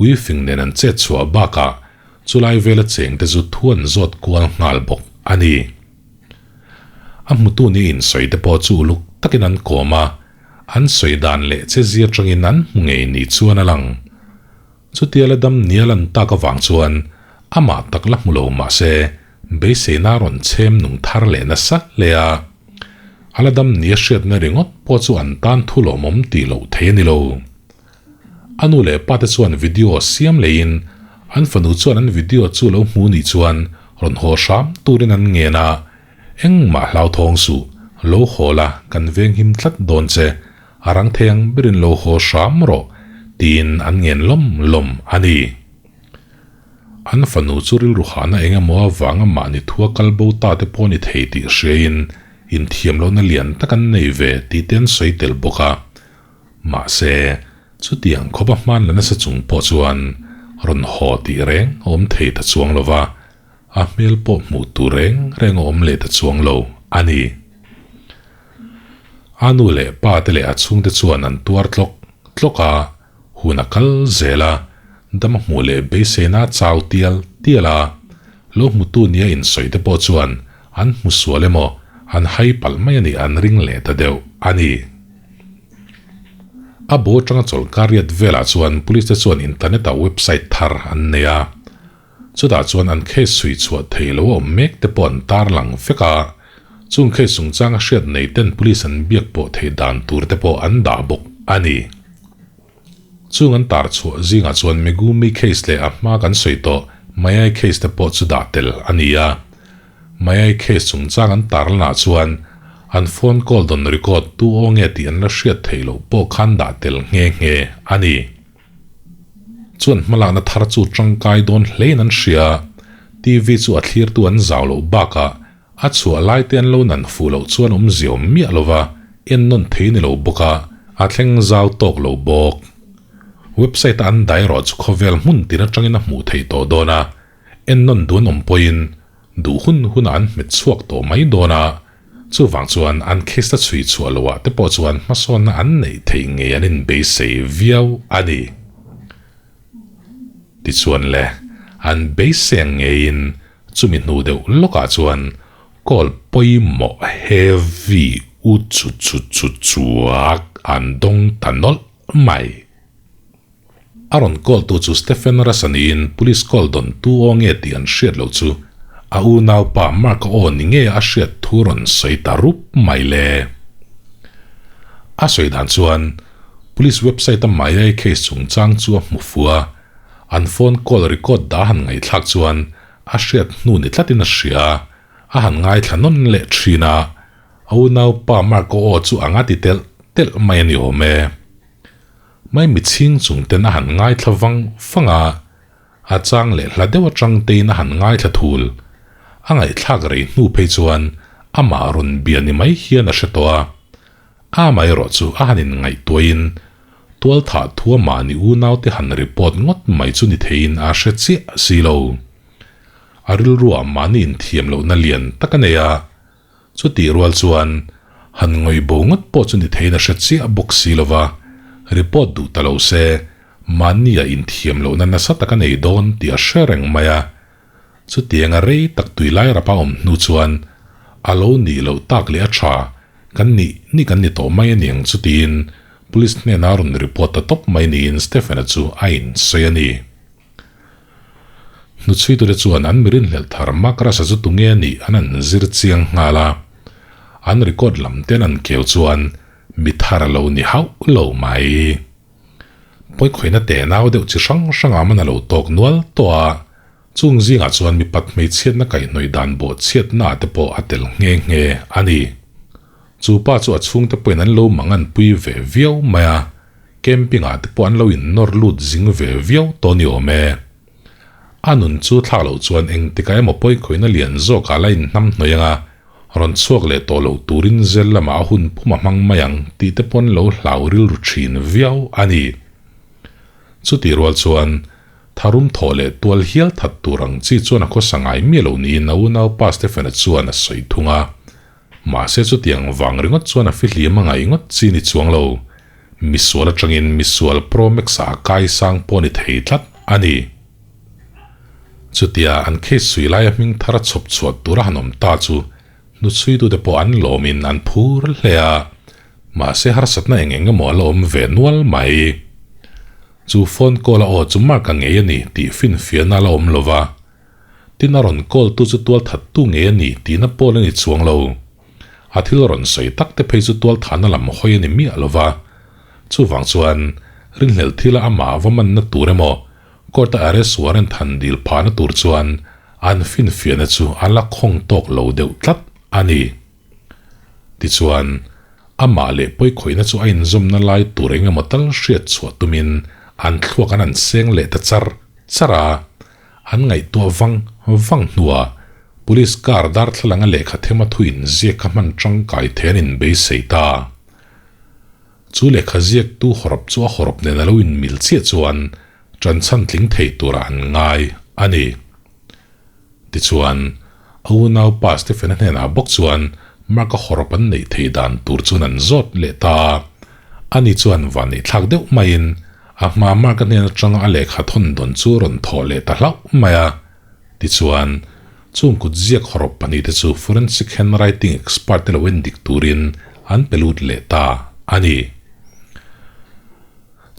Uifing nen an chet chhuah bakah Chulai vela chengte chu thu an zawt kual nghal bawk a ni. A hmutu ni insawi te pawh chu uluk takin an kawm a, an sawi dan leh che zia tangin an hmu ngei ni chuan a lang. Chutia la dam nia lan tak avang chuan amah tak la hmu lo mah se beiseina a rawn chhem nung thar leh nasa hle a. A la dam nia hriatna ringawt pawh chu an tan thu lawmawm tih loh thei a ni lo. A nu leh pa te chuan video siam leiin an fanu chuan an video chu lo hmu nih chuan rawn haw hram turin an ngen a, Engmah hlauthawng suh, lo haw la kan venghim tlat dawn che, a rang thei ang berin lo haw hram rawh, tiin an ngen lawm lawm a ni. An fanu chu rilru hahna eng emaw avanga mahni thua kal bo ta te pawh ni thei tih hriain inthiam lohna lian tak an nei ve tih te an sawi tel bawk a. Mahse, chutiang khawpa hman la nasa chung pawh chuan rawn haw tih reng a awm thei ta chuang lo va, a hmel pawh hmuh tur reng reng a awm leh ta chuang lo a ni. A nu leh pa te leh a chhungte chuan an tuar tlawk tlawk a, hun a kal zel a, dam a hmuh leh beiseina a chau tial tial a, lo hmutu nia insawi te pawh chuan an hmu sual emaw an hai palh mai a nih an ring leh ta deuh a ni. A bu atanga chawlhkar riat velah chuan police te chuan internet ah website thar an nei a, chutah chuan an case chhui chhuah thei lo a awm mek te pawh an tarlang vek a, chung case chungchanga hriat nei ten police an biak pawh theih dan tur te pawh an dah bawk a ni. Chung an tar chhuah zingah chuan Megumi case leh a hma kan sawi tawh Mayai case te pawh chu dah tel a ni a. Mayai case chungchang an tarlanah chuan an phone call dawn record tu aw nge tih an la hriat theih loh pawh khan dah tel nghe nghe a ni. Chuan hmalakna thar chu tangkai dawn hlein an hria. TV chu a thlirtu an zau loh bakah a chhuah lai te an lo nan fuh loh chuan awmzia awm miah lova en nawn thei ni lo bawk a, a thleng zau tawk lo bawk. Website a an dah erawh chu khawvel hmun tin atangin a hmuh theih tawh dawn a, En nawn duan awm pawhin duh hun hunah an hmet chhuak tawh mai dawn a, chuvang chuan an case-a chhui chhuah loah te pawh chuan hmasawnna an neih theih ngei an inbeisei viau a ni. Tichuan le, an beisei ang ngeiin chumi hnu deuh lawkah chuan call pawimawh heavy u chu chu chu chuak an dawng ta nawlh mai. A rawn call tu chu Stephen Russ a niin police call dawn tu aw nge tih an hriat loh chu a unaupa Mark-a aw ni nge a hriat thu rawn sawi ta rup mai le. A sawi dan chuan police website a Mayai case chungchang chu a hmu fu a, an phone call record dah a han ngaihthlak chuan a hriat hnu ni tlatin a hria a, a han ngaithla nawn leh thin a. A unaupa Mark-a aw chu a nga ti telh telh mai a ni awm e. Maimichhing chung ten a han ngaithla vang vang a, a chang leh hla deuh atang tein a han ngaithla thul. A ngaihthlak rei hnu phei chuan amah rawn bia ni mai hian a hre tawh a. Amaherawh chu a han inngaihtuahin tualthah thua mahni unaute han report ngawt mai chu ni theiin a hre chiah si lo. A rilruah mahni inthiam lohna lian tak a nei a, Chutih rual chuan han ngawih bo ngawt pawh chu ni theiin a hre chiah bawk si lo va, report duh ta lo se mahnia inthiam lohna nasa tak a nei dawn tih a hre reng mai a. Chutianga rei tak tui lai rapa awm hnu chuan a lo nih loh tak leh a tha kan nih ni kan ni tawh mai a niang chu tiin police hnenah a rawn report ta tawp mai niin Stephen-a chu a insawi a ni. Hnuchhuitute chuan an mirinhlelh thar mak rasa chu tunge a nih an an zir chiang nghal a, an record lam ten an keu chuan mi thar a lo ni hauh lo mai. Pawikhawihna tenau deuh chi hrang hrangah man a lo tawk nual tawh a, chung zingah chuan mipat hmeichhiatna kaihhnawih dan bawhchhiatna te pawh a tel nghe nghe a ni. Chu pa chu a chhungte pawhin an lo manganpui ve viau mai a. Camping ah te pawh an lo in nawr lut zing ve viau tawh ni awm e. A nun chu thlak loh chuan engtikah emaw pawikhawihna lian zawkah la in hnam hnawih anga rawn chhuak leh tawh lo turin zel lamah a hun pum a hmang mai ang tih te pawh an lo hlau rilru thin viau a ni. Chutih rual chuan tharum thawh leh tual hial that tur ang chi chuan a khawsa ngai miah lo niin a unaupa Stephen-a chuan a sawi thung a. Mahse chutiang vang ringawt chuan a fihlim a ngaih ngawt chi ni chuang lo. Misual atangin misual Pro Max ah kai sang pawh ni thei tlat a ni. Chutia an case sui laia hming thar a chhawp chhuah tur a han awm ta chu hnuchhuitute pawh an lawmin an phur hle a, mahse harsatna eng eng emaw a la awm ve nual mai. Chu phone call a aw chu Mark-a ngei a ni tih finfiahna a la awm lo va, tin a rawn call tu chu tualthattu ngei a ni tihna pawl a ni chuang lo. A thil rawn sawi tak te phei chu tualthahna lam hawi a ni miah lo va. Chuvang chuan rinhlelh thila amah va manna tur emaw court a arrest warrant han dil phahna tur chuan an finfiahna chu a la khawng tawk lo deuh tlat a ni. Tichuan, amah leh pawikhawihna chu a inzawmna lai tur eng emaw tal hriat chhuah tumin an thluak an an seng leh ta char char a. An ngaihtuah vang vang hnuah Police car darthlalanga lehkha thema thu inziak kha hman tangkai thei an inbeisei ta. Chu lehkha ziaktu hawrawp chu a hawrawp nen a lo inmil chiah chuan tanchhan tling thei turah an ngai a ni. Tichuan, a unaupa Stephen-a hnenah bawk chuan Mark-a hawrawp an neih theih dan tur chuan an zawt leh ta a. Ani chuan vanneihthlak deuh maiin A hma Mark-a hnen atanga a lehkha thawn dawn chu rawn thawh leh ta hlauh mai a. Tichuan, chung kut ziak hawrawp pahnihte chu forensic handwriting expert te lo en dik turin an pe lut leh ta a ni.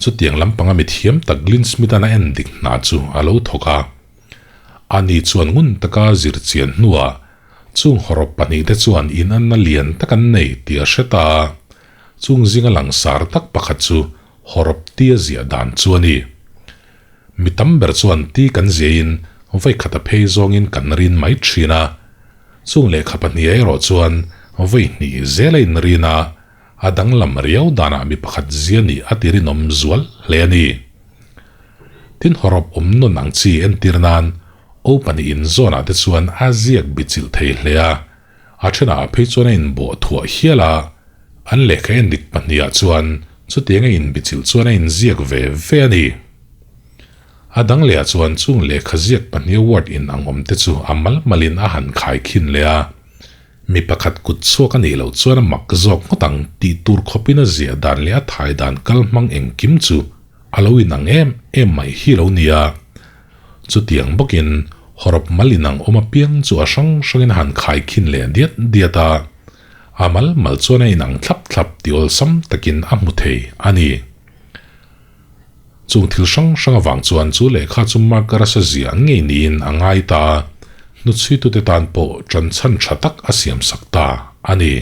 Chutiang lampanga mithiam tak Glynn Smith-a'n a en dik hna chu a lo thawk a. Ani chuan ngun taka zir chian hnuah chung hawrawp pahnihte chuan inanna lian tak an nei tih a hre ta a. Chung zinga langsar tak pakhat chu hawrawp tia ziah dan chu a ni. Mi tam ber chuan ti kan ziahin vawi khata phei zawngin kan rin mai thin a. Chung lehkha pahnih erawh chuan vawi hnih zel a inrin a, a danglam riau danah mi pakhat zia nih a ti rinawm zual hle a ni. Tin hawrawp awm nawn ang chi entir nan O pahnih inzawnah te chuan a ziak bichilh thei hle a. A thenah phei chuan a inbawh thuah hial a, an lehkha en dik pahnihah chuan chutiang a inbichilh chuan a inziak ve ve a ni. A dang lehah chuan chung lehkha ziak pahniha word in ang awm te chu a mal malin a han khai khin leh a, mi pakhat kut chhuak a nih loh chuan a mak zawk ngawt ang tih tur khawpin a ziah dan leh a thai dan kal hmang engkim chu a lo inang em em mai hi lo nia. Chutiang bawkin hawrawp mal inang awm apiang chu a hrang hrangin a han khai khin leh diat diat a, a mal mal chuan a inang thlap thlap tih awlsam takin a hmu thei a ni. Chung thil hrang hrang avang chuan chu lehkha chu marker a sa ziah ngei niin a ngai ta a, hnuchhuitute tan pawh ṭanchhan ṭha tak a siamsak ta a ni.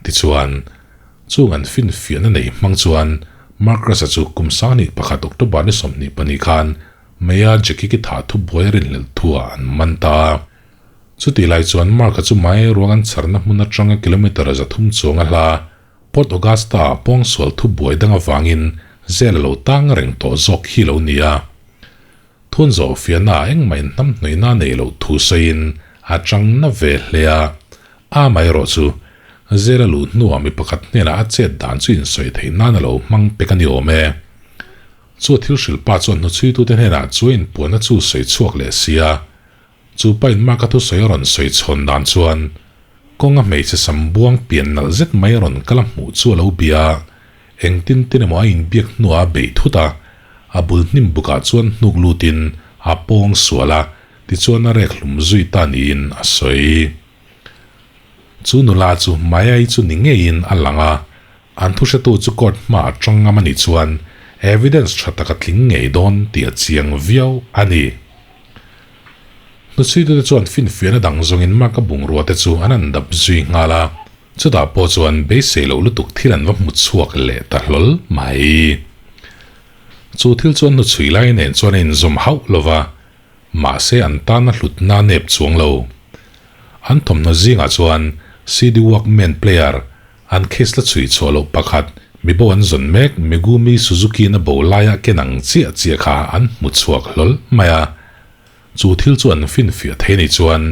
Tichuan, chung an finfiahna nei hmang chuan Marcus-a chu kum 21 October ni 22 khan Maya Jackie-ki thah thu buai a rinhlelh thuah an man ta a. Chutih lai chuan Mark-a chu mai ruang an chharna hmun atanga kilometre 300 chuang a hla Port Augusta-ah pawngsual thu buai dang avangin zel a lo tang reng tawh zawk hi lo ni a. Thun zawh fiahnaah engmah inhnamhnawihna a neih loh thu sawiin a chang na ve hle a. Amaherawh chu, zel a luh hnuah mi pakhat hnenah a chet dan chu insawi theih nan a lo hmang pek a ni awm e. Chu a thil hrilh pa chuan hnuchhuitute hnenah chu a inpuanna chu sawi chhuak leh si a. Chu pa in Mark-a thusawi a rawn sawi chhawn dan chuan kawnga hmeichhe sam buang pian nalh zet mai a rawn kal a hmuh chu a lo bia a, engtin tin emaw a inbiak hnuah a beih thut a, a bul hnim bukah chuan hnuk lutin a pawng sual a, tichuan a rek hlum zui ta niin a sawi. Chu nula chu Maya-i chu ni ngeiin a lang a, an thuhretu chu court hmaah tang ngam a nih chuan evidence tha tak a tling ngei dawn tih a chiang viau a ni. Hnuchhuitute chuan finfiahna dang zawngin Mark-a bungrua te chu an han dap zui nghal a, chutah pawh chuan beisei loh lutuk thil an va hmu chhuak leh ta hlawl mai. Chu thil chu an hnuchhui lai nen chuan a inzawm hauh lo va, mahse an tana hlutna a nep chuang lo. An thawmhnaw zingah chuan CD Walkman player, an case la chhui chhuah loh pakhat, mibo an zawn mek Megumi Suzuki-na bo laia ken ang chiah chiah kha an hmu chhuak hlawl mai a. Chu thil chu an finfiah thei a nih chuan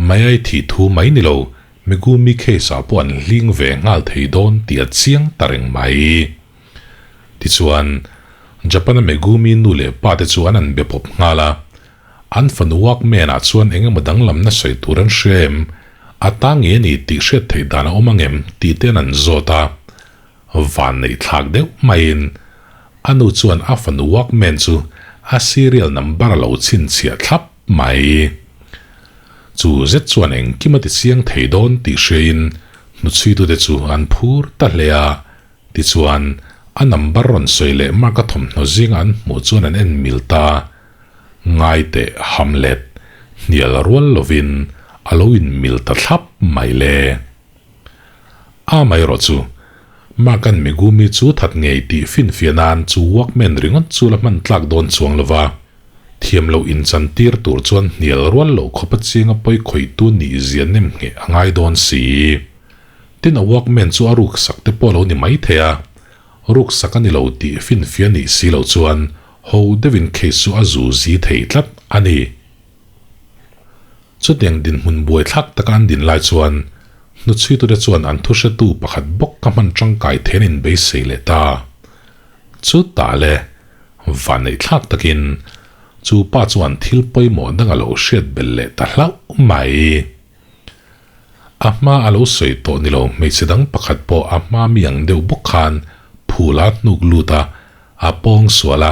Mayai thih thu mai ni lo, Megumi case-ah pawh an hling ve nghal thei dawn tih a chiang ta reng mai. Tichuan, Japan-a Megumi nu leh pa te chu an an be pawp nghal a. An fanu Walkman-ah chuan eng emaw danglamna sawi tur an hria em? A ta nge a ni tih hriat theih dan a awm ang em? tih te an an zawt a. Van neih thlak deuh maiin a nu chuan a fanu Walkman chu a serial number a lo chhinchhiah thlap mai. Chu zet chuan engkim a ti chiang thei dawn tih hriain hnuchhuitute chu an phur ta hle a. Tichuan, a number rawn sawi leh Mark-a thawmhnaw zinga an hmuh chuan an en mil ta. Ngaiteh Hamlet, hnial rual lovin a lo inmil ta thlap mai le. Amaherawh chu, Mark-a'n Megumi chu that ngei tih finfiah nan chu Walkman ringawt chu la hman tlak dawn chuang lo va, thiam loh inchantir tur chuan hnial rual loh khawpa chinga pawi khawihtu nih zia nem ngheh a ngai dawn si. Tin, a Walkman chu a ruksak te pawh a lo ni maithei a, ruksak a ni lo tih finfiah nih si loh chuan Ho deuhin case chu a zu zi thei tlat a ni. Chutiang dinhmun buaithlak taka an din lai chuan hnuchhuitute chuan an thuhretu pakhat bawk ka hman tangkai thei an inbeisei leh ta. Chutah le, vanneihthlak takin chu pa chuan thil pawimawh dang a lo hriat belh leh ta hlauh mai. A hma a lo sawi tawh ni lo hmeichhe dang pakhat pawh a hma mi ang deuh bawk khan phul a hnuk lut a, a pawng sual a,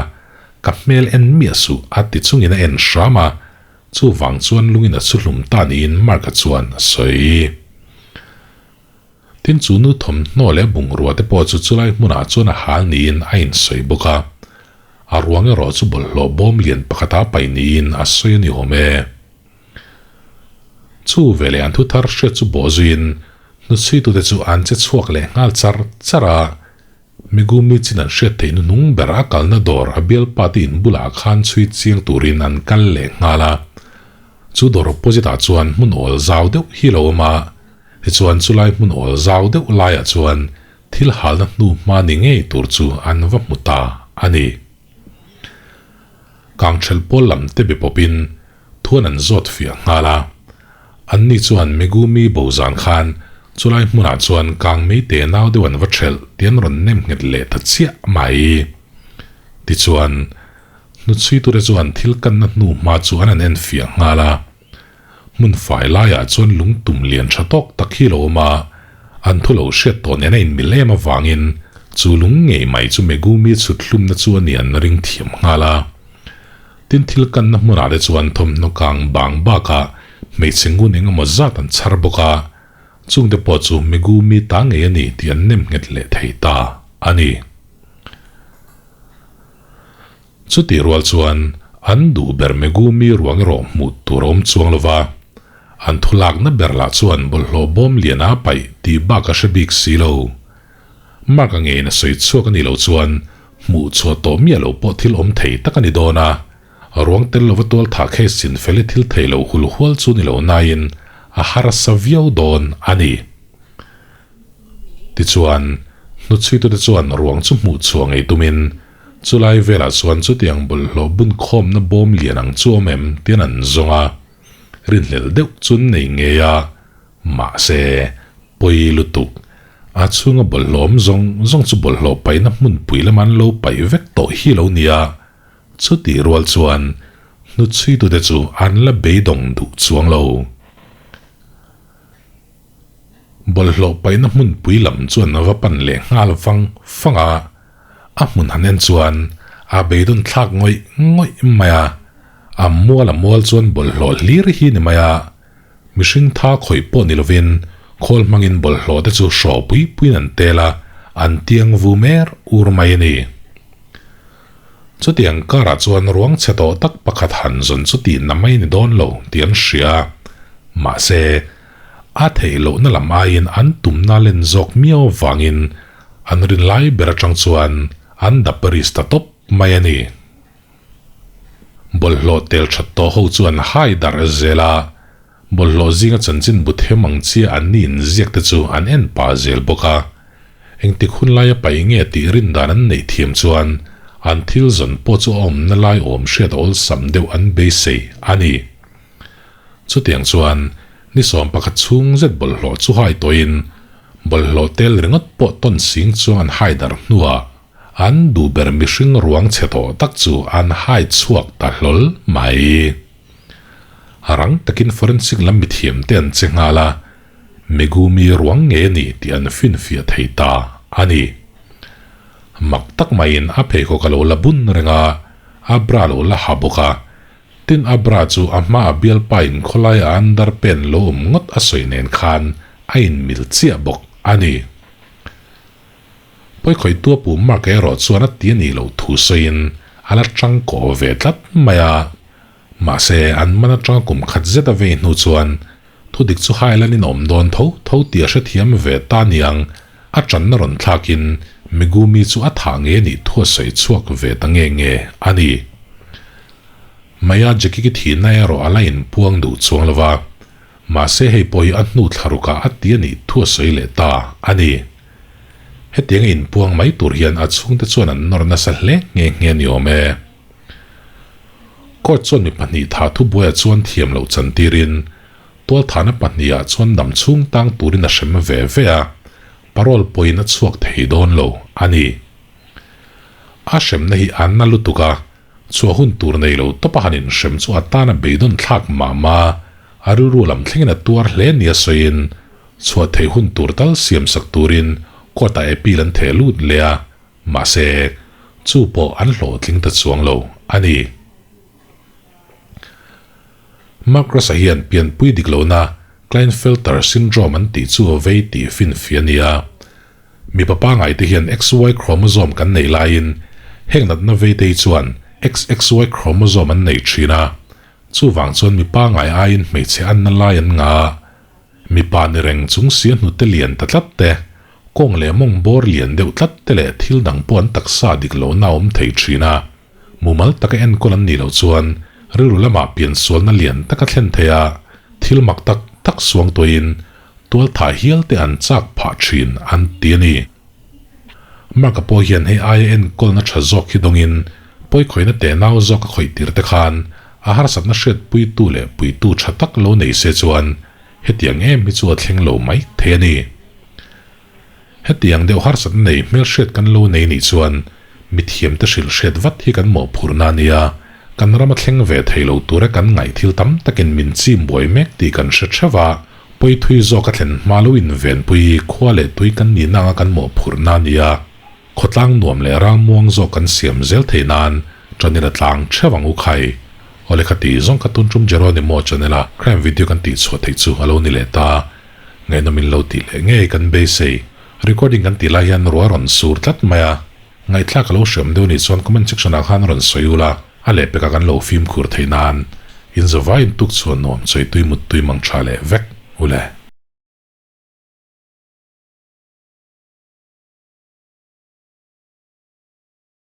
ka hmel en miah suh a ti chungin a en hram a, chuvang chuan lungin a chhuhlum ta niin Mark-a chuan a sawi. Tin chu nu thawmhnaw leh bungrua te pawh chu chulai hmunah chuan a hal niin a insawi bawk a, a ruang erawh chu bawlhhlawh bawm lian pakhata paih niin a sawi a ni awm e. Chu veleh an thuthar hriat chu bawh zuiin hnuchhuitute chu an che chhuak leh nghal char char a, Megumi chin an hriat theih hnuhnung ber a kalna dawr a bialpa te in bulah khan chhui chiang turin an kal leh nghal a. Chu dawr opposite ah chuan hmun awl zau deuh hi lo awm a, tichuan chulai hmun awl zau deuh laiah chuan thil halna hnu hma ni ngei tur chu an va hmu ta a ni. Kangthelh pawl lam te be pawpin thuan an zawt fiah nghal a. Anni chuan Megumi bo zan khan chulai hmunah chuan kang mei te nau deuh an va thelh tih an rawn nem nghet leh ta chiah mai. Tichuan, hnuchhuitute chuan thil kanna hnu hma chu an han en fiah nghal a. Hmun fai laiah chuan lungtum lian tha tawk tak hi lo awm a, an thu lo hriat tawh nen a inmil em avangin chu lung ngei mai chu Megumi chhut hlumna chu a ni an ring thiam nghal a. Tin thil kanna hmunah te chuan thawmhnaw kang bang bakah hmeichhe ngun eng emaw zat an chhar bawk a, chungte pawh chu Megumi ta ngei a ni tih an nem nghet leh thei ta a ni. Chutih rual chuan an duh ber Megumi ruang erawh hmuh tur a awm chuang lo va, an thulakna ber lah chuan bawlhhlawh bawm lian a paih tih bak a hre bik si lo. Mark-a ngeiin a sawi chhuak a nih loh chuan hmuh chhuah tawh miah loh pawh thil awm thei tak a ni dawn a. Ruang tel lova tual thah case chin fel hi thil thei lo hul hual chu ni lo nain a harsa viau dawn a ni. Tichuan, hnuchhuitute chuan ruang chu hmuh chhuah ngei tumin chulai velah chuan chutiang bawlhhlawh bun khawmna bawm lian ang chu awm em tian an zawng a, rinhlelh deuh chu an nei ngei a, mahse, pawi lutuk. A chhunga bawlhhlawh awm zawng zawng chu bawlhhlawh paihna hmunpui lama an lo paih vek tawh hi lo nia, chutih rual chuan hnuchhuitute chu an la beidawng duh chuang lo. Bawlhhlawh paihna hmunpui lam chuan a va pan leh nghal vang vang a, a hmun han en chuan a beidawn thlak ngawih ngawih mai a, a mual a mual chuan bawlhhlawh hlir hi ni mai a, mihring tha khawih pawh ni lovin khawl hmangin bawlhhlawh te chu hraw pui puiin an tel a, an tiang vu mer ur mai a ni. Chutiang karah chuan ruang chhe tawh tak pakhat han zawn chu tihna mai ni dawn lo tih an hria. Mahse, a theih lohna lam aiin an tumna len zawk miau avangin an rin lai ber atang chuan an dap risk ta tawp mai a ni. Bawlhhlawh tel that tawh ho chu an hai darh zel a, bawlhhlawh zinga chanchin bu them ang chiah an ni inziak te chu an en pah zel bawk a. Engtik hun laia paih nge tih rin dan an neih thiam chuan an thil zawn pawh chu a awmna lai awm hriat awlsam deuh an beisei a ni. Chutiang chuan ni 11 chhung zet bawlhhlawh chu hai tawhin bawlhhlawh tel ringawt pawh tawn sing chuang an hai darh hnuah an duh ber mihring ruang chhe tawh tak chu an hai chhuak ta hlawl mai. Rang takin forensic lam mithiam te an che nghal a, Megumi ruang nge a ni tih an finfiah thei ta a ni. Mak tak maiin a pheikhawk a lo la bun reng a, a bra lo la ha bawk a. Tin a bra chu a hma a bialpa in khawlai a under pen lo awm ngawt a sawi nen khan a inmil chiah bawk a ni. Pawikhawihtu a pu Mark erawh chuan a ti a nih loh thu sawiin a la tangkaw ve tlat mai a. Mahse an man atanga kum khat zet a vei hnu chuan Thu dik chu Highland in a awm dawn tho tho tih a hrethiam ve ta niang, a tanna rawn thlakin Megumi chu a thah nge nih thu a sawi chhuak ve ta nge nge a ni. Maya Jackie-ki thihna erawh a la inpuang duh chuang lo va, mahse hei pawh hi a hnu thla rukah a ti a nih thu a sawi leh ta a ni. Hetiang a inpuang mai tur hian a chhungte chuan an nawr nasa hle nghe nghe ni awm e. Court chuan mi pahnih tha thubuaiah chuan thiam loh chantirin tualthahna pahnihah chuan dam chhung tang turin a hrem ve ve a, parole pawhin a chhuak thei dawn lo a ni. A hremna hi a na lutuk a, chhuah hun tur nei lo tawpa han inhrem chu a tana beidawn thlak mah mah a rilru lam thlengin a tuar hle nia sawiin chhuah theih hun tur tal siamsak turin court-ah appeal an theh lut leh a, Mahse, chu pawh an hlawhtling ta chuang lo a ni. Mark Russ-a hian pianpui dik lohna Klinefelter syndrome an tih chu a vei tih finfiah a ni a. Mipa pangngaite hian XY chromosome kan neih laiin heng natna veite hi chuan XXY chromosome an nei thin a. Chuvang chuan mi pangngai aiin hmeichhe anna lai an ngah a. Mipa ni reng chung sia hnute lian ta tlat te, kawng leh mawng bawr lian deuh tlat te leh thil dang pawh an taksa dik lohna a awm thei thin a. Mumal taka enkawl an nih loh chuan rilru lamah piansualna lian taka thlen thei a, thil mak tak tak suang tuahin tualthah hial te an chak phah thin an ti a ni. Mark-a pawh hian hei aia enkawlna tha zawk hi dawngin pawikhawihna tehnau zawk a khawih tir te khan a harsatna hriatpuitu leh puitu tha tak lo nei se chuan hetiang em hi chu a thleng lo mai thei a ni. Hetiang deuh harsatna nei hmelhriat kan lo nei nih chuan mithiamte hrilh hriat vat hi kan mawhphurhna a nia, kan rama thleng ve thei lo tura kan ngaih thil tam takin min chim buai mek tih kan hre theuh a, pawi thui zawk a thlen hma lo invenpui khua leh tui kan nihna anga kan mawhphurhna a nia, khawtlang nuam leh ralmuang zawk kan siam zel thei nan Channel a tlang theuh ang u khai. Awle kha ti zawng kha tun tum Jeronimo channel a crime video kan tih chhuah theih chu a lo ni leh ta. Ngaihnawm in lo tih leh ngei kan beisei. Recording kan tih lai hian ruah a rawn sur tlat mai a. Ngaihthlak a lo hriam deuh nih chuan comment section ah khan rawn sawi ula, a lehpek ah kan lo fimkhur theih nan. In zavai in tuk chhuah nuam chawi tui mut tui mang tha leh vek ule.